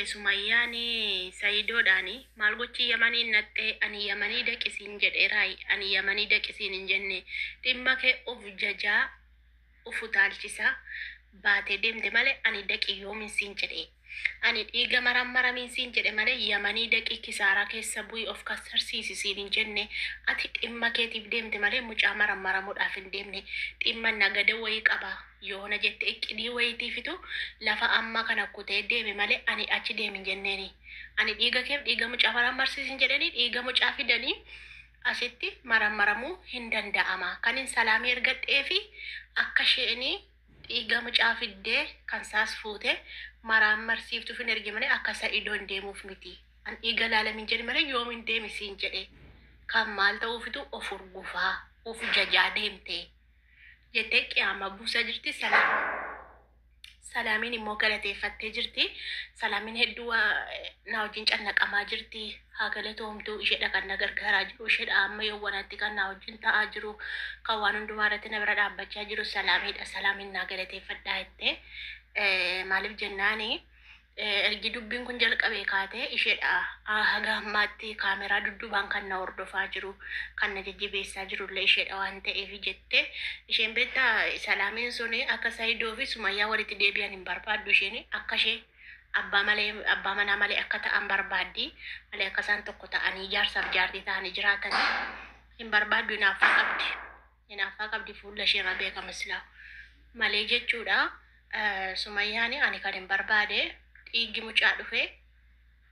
jette Sumayyaan Sayidoodhaan maal gochi Yamaniin naxxee ani Yamanii daqisiin jedheeraayi ani Yamanii daqisiin hin jenne dhimma kee of jajaa of utaalchisaa baatee deemte malee ani daqi yoomin siin jedhe ani dhiiga marammaramiin siin jedhe malee Yamanii daqi kisaaraa keessa bu'i of kassarsiisi siin hin jenne ati dhimma keetiif deemte malee mucaa marammaramuudhaaf hin deemne dhimma nagada wayii qaba yoona jette iqqidii wayiitiifitu lafa amma kana kutee deeme malee ani achi deemi hin jenneeni ani dhiiga keef dhiiga mucaa marammarsiisi hin jedheni dhiiga mucaa fidanii asitti marammaramuu hin danda'ama kanin salaamii ergadheefi akka isheen dhiiga mucaa fiddee kan saas fuute maraammarsiiftuuf hin erge malee akka Sa'idoo hin deemuuf miti. An dhiiga laalamin jedhe malee yoomin deemi siin jedhe. Kan maal ta'uufitu of urgufaa, of jajaa deemte jettee qiyaama buusaa jirti Salaam. Salaamiin immoo galateeffattee jirti. Salaamiin hedduu na wajjin cannaqamaa jirti. Haa galatoomtu isheedha kan na gargaaraa jiru. Isheedha amma yowwanaatti kan na wajjin ta'aa jiru. Kan waan hundumaa irratti na bira dhaabbachaa jiru Salaamiidha. Salaamiin naa galateeffadhaa jettee. Maaliif jennaani ergi dubbiin kun jalqabee kaatee isheedha haga ammaatti kaameraa dudduubaan kan na hordofaa jiru kan na jajjabeessaa jirullee isheedha waan ta'eef jette. Isheen beektaa Salaamiin sun akka Saayidoo fi Sumayyaa walitti deebi'an hin barbaaddu isheen akka ishee abbaa malee abbaa manaa malee akka ta'an barbaaddi malee akka isaan tokko ta'anii jaarsaaf jaartii ta'anii jiraatan hin barbaaddu hinaaffaa qabdi. Hinaaffaa qabdi fuula ishee irra beekama silaa malee jechuudha. Sumayyaan ani kan hin barbaade dhiiggi mucaa dhufe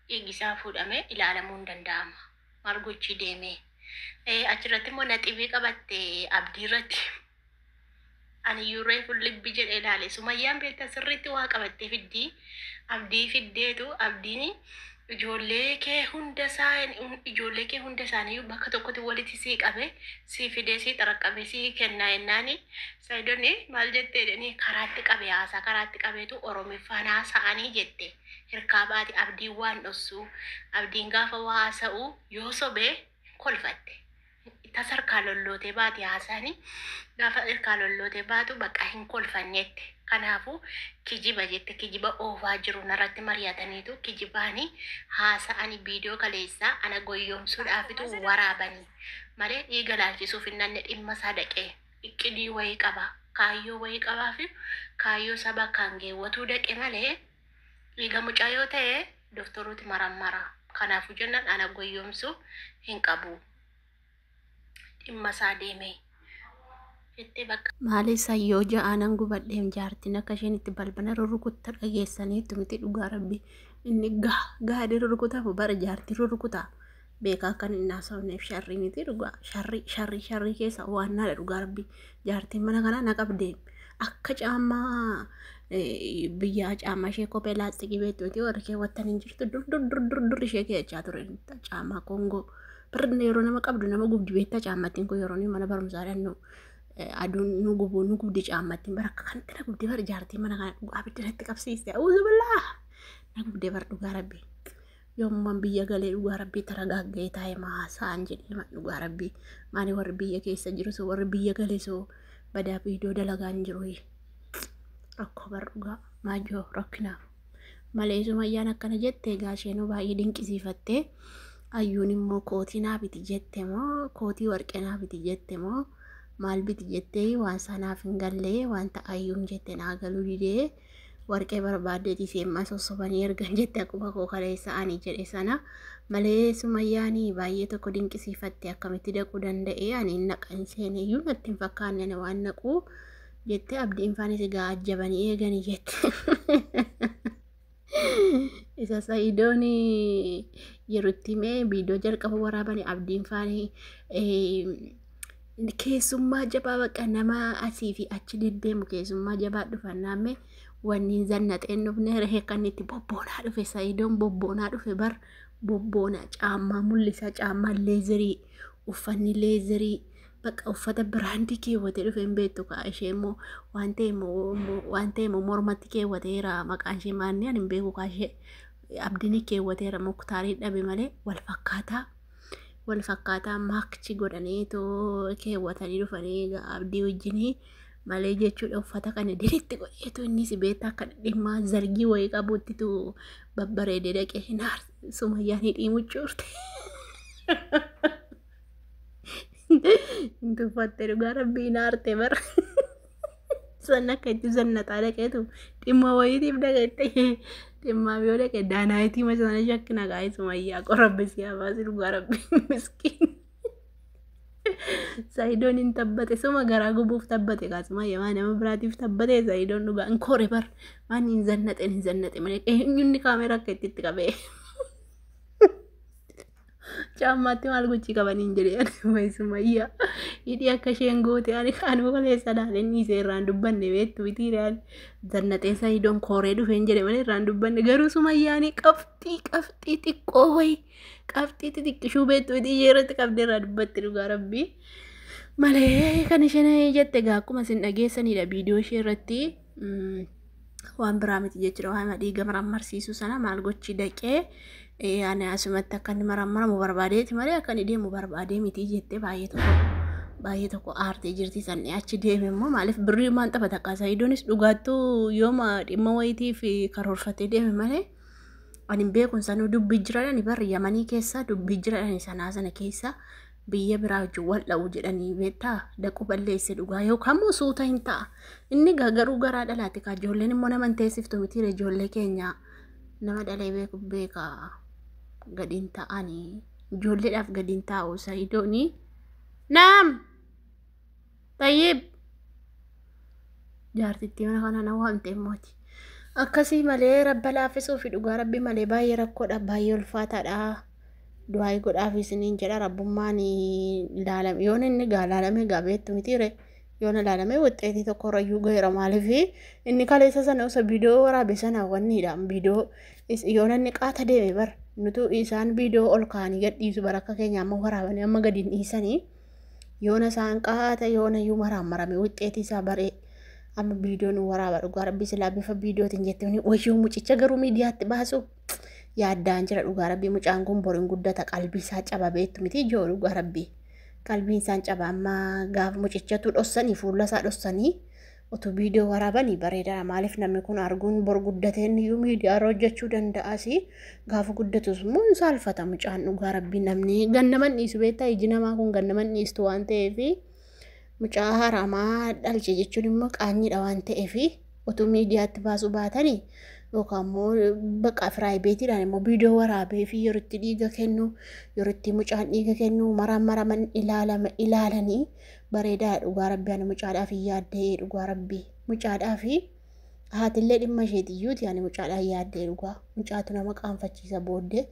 dhiiggi isaa fuudhame ilaalamuu hin danda'ama. Maal gochii deemee. Achirratti immoo naxibii qabatte abdii irratti. Ani iyyuu reefu libbi jedhee ilaale. Sumayyaan beektaa sirriitti waa qabattee fiddii. Abdii fiddeetu abdiin ijoollee kee hunda isaa ijoollee kee hunda isaaniiyyuu bakka tokkotti walitti sii qabe sii fidee sii xaraqqabe sii kennaa jennaani Saayidonni maal jettee jedhanii karaatti qabe haasaa karaatti qabeetu Oromiffaan haasa'anii jette. Hirkaa baati abdiin waan dhossu abdiin gaafa waa haasa'u yoo sobee kolfatte. Tasa harkaa lollootee baati haasaani gaafa harkaa lollootee baatu bakka hin kolfannetti. Kanaafuu kijiba jette kijiba oofaa jiru narratti mari'ataniitu kijibaani haasa'ani viidiyoo kaleessaa ana goyyoomsuudhaafitu waraabanii malee dhiiga laalchisuuf hin nanne dhimma isaa dhaqee iqqidii wayii qaba kaayyoo wayii qabaa fi kaayyoo saba kan geewwatuu dhaqe malee dhiiga mucaa yoo ta'e doktorooti marammara. Kanaafuu jennaan ana goyyoomsuu hin qabu. Dhimma isaa deeme jettee bakka. Maali sayyoo ja'aanan gubadheem jaartiin akka isheen itti balbala rurrukutta dhageessaniittu miti dhugaa rabbi inni gaa gaadhi rurrukutamu bara jaartii rurrukuta beekaa akkan hin haasofneef sharrii miti dhugaa sharrii sharrii sharrii keessa waan naadha dhugaa rabbi jaartiin mana kanaa na qabdeem akka caammaa biyyaa caammaa ishee kophee laastikii beektu miti warri keewwattan hin jirtu dur dur dur dur dur ishee keewwachaa ture caammaa koongoo Birri yeroo nama qabdu nama gubdi beektaa caammattiin kun yeroo mana barumsaa dhannu aduun nu gubu nu gubdi caammattiin bara akka kanatti na gubdi bara jaartii mana kana dhugaa abidda natti qabsiiste auzu billaa na gubdee bara dhugaa rabbi yoomman biyya galee dhugaa rabbii taragaaggee taa'ee maasaan jedhee dhugaa rabbii maali warri biyya keessa jiru soo warri biyya galee soo badaa viidiyoo dalagaa hin jiru rakkoo bar dhugaa maajoo rakkinaa malee Sumayyaan akkana jette egaa isheenuu baay'ee dinqisiifatte ayyuun immoo kootii naa biti jette moo kootii warqee naa biti jette moo maal biti jettee waan sanaaf hin gallee wanta ayyuun jette naa galuu didee warqee barbaaddeeti seemmaa sossobanii ergan jette akkuma koo kaleessa ani jedhe sana malee Sumayyaan baay'ee tokko dinqisiifatte akkamitti dhaquu danda'e ani hin naqan seeneyyuu natti hin fakkaanne ani waan naquu jette abdiin faanis egaa ajjabanii eeganii jette. Isa Sa'idoon yeroo itti himee viidiyoo jalqaba waraabanii abdiin faanii keessummaa jabaa bakka nama asii fi achi deddeemu keessummaa jabaa dhufan naamme wanni zannaxeen dhufne rehee kan itti bobboonaa dhufe Sa'idoon bobboonaa dhufe bar bobboonaa caammaa mul'isa caammaa leezerii uffanni leezerii bakka uffata biraandii keewwatee dhufe hin beektu kaa ishee immoo waan ta'e waan ta'e immoo mormatti keewwateera maqaan ishee maanni ani hin beeku kaa ishee abdiin keewwateera muktaarii dhabe malee wal fakkaataa wal fakkaataa maakchi godhanii too keewwatanii dhufanii egaa abdii wajjinii Malee jechuudha uffata kana diritti godheetu innis beektaa akka dhimmaa zargii wayii qabuttitu babbareedee dhaqee hin aarse Sumayyaan hidhii mucuurte. Hin tuffatte dhugaa rabbii hin aarte bara. San akka itti zannaxaa dhaqeetu dhimma wayiitiif dhaqeette dhimmaaf yoo dhaqe daanaayitii masana shakkina qaa'ee Sumayyaa qorabbi si habaasi dhugaa rabbii miskiin. Saayidoon hin tabbate suma garaa gubuuf tabbate kaasuma yamaa nama biraatiif tabbate saayidoon dhugaa hin koore bar waan hin zannaxe hin zannaxe malee eenyunni kaameera akka itti itti qabee. Caammaatti maal gochii qabanii hin jedhee ani wayi Sumayyaa hidhii akka isheen goote ani kaanuma kaleessa ilaaleen dhiisee irraan dubbanne beektu miti ani zannaxee saayidoon kooree dhufe hin jedhe malee irraan dubbanne garuu Sumayyaan qabxii qabxii xiqqoo wayi qabxii xixiqqishuu beektu miti ishee irratti qabdee irraa dubbatte dhugaa rabbii. Malee kan isheen jette egaa akkuma isin dhageessanidha viidiyoo ishee irratti waan biraa miti jechuudha waan dhiiga marammarsiisu sana maal gochi dhaqee ani asumatti akka inni marammaramu barbaadeeti malee akka inni deemu barbaadee miti jettee baay'ee tokko aartee jirti sanni achi deeme immoo maaliif birrii maan taphata akka Sa'idoonis dhugaattuu yooma dhimma wayiitiif karoorfatee deeme malee ani hin beekun sanuu dubbii jiradhani barri Yamanii keessa dubbii jiradhani sanaa sana keessa biyya biraa wajjin wal dha'u jedhanii beektaa dhaqu balleesse dhugaa yookaan immoo suuta hin ta'a. Inni garuu garaa dhalaati kaa ijoolleen immoo nama hin teessiftu miti ijoollee keenya nama dhalee beeku beeka gadi hin ta'anii ijoolleedhaaf gadi hin taa'u Sa'idoonii. Naam! Tayyib! Jaartittii mana kana na waamte immooti. Akkasii malee rabba laaffisuu fi dhugaa rabbi malee baay'ee rakkoodha baay'ee ulfaataadha. Du'aa godhaaf isiniin jedha rabbummaan ilaalame yoon inni gaa ilaalame gaa beektu mitiire yoon ilaalame wuxxeetii tokko irrayyuu gaheera maaliif inni kaleessa sana osoo viidiyoo waraabe sana wanniidha viidiyoo yoon inni qaata deeme bar nutu isaan viidiyoo ol kaanii gadhiisu bara akka keenya amma waraabanii amma gadi hin dhiisanii yoona isaan qaata yoona iyyuu maraammarame wuxxeetii isaa baree amma viidiyoo nu waraaba dhugaa rabbi silaa bifa viidiyootiin jettee wayyoo mucicha garuu miidiyaatti baasu yaaddaan jira dhugaa rabbii mucaan kun boriin guddata qalbii isaa caba beektu miti ijoo dhugaa rabbii qalbiin isaan caba amma gaafa mucichatu dhossanii fuula isaa dhossanii utuu viidiyoo waraabanii bareedaadha maaliif namni kun arguun bor guddateen iyyuu miidiyaa irra hojjechuu danda'as gaafa guddatus immoo hin saalfata mucaan dhugaa rabbii namni gannaman dhiisu beektaa iji namaa kun gannaman dhiistu waan ta'eef mucaa haramaa dhalche jechuun immoo qaanyiidha waan ta'eef utuu miidiyaatti baasuu baatanii yookaan immoo bakka firaayibeetiidhaan immoo viidiyoo waraabee fi yeroo itti dhiiga kennu yeroo itti mucaan dhiiga kennu maraan maraman ilaalanii bareedaa dhugaa rabbii ani mucaadhaaf hin yaaddee dhugaa rabbii mucaadhaaf haatillee dhimma isheetiyyuuti ani mucaadhaaf yaaddee dhugaa mucaatu nama qaanfachiisa booddee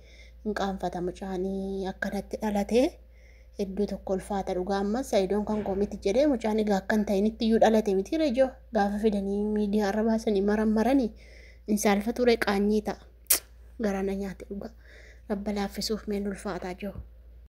hin qaanfata mucaanii akkanatti dhalatee hedduu tokko ulfaata dhugaa ammas Sa'idoon kan koo miti jedhee mucaan egaa akka hin ta'initti iyyuu dhalate miti rejoo gaafa fidanii miidiyaa irra baasanii maran maranii hin saalfatu ree qaanyii ta'a garaa na nyaate dhugaa rabba laaffisuuf meen ulfaataa jiru.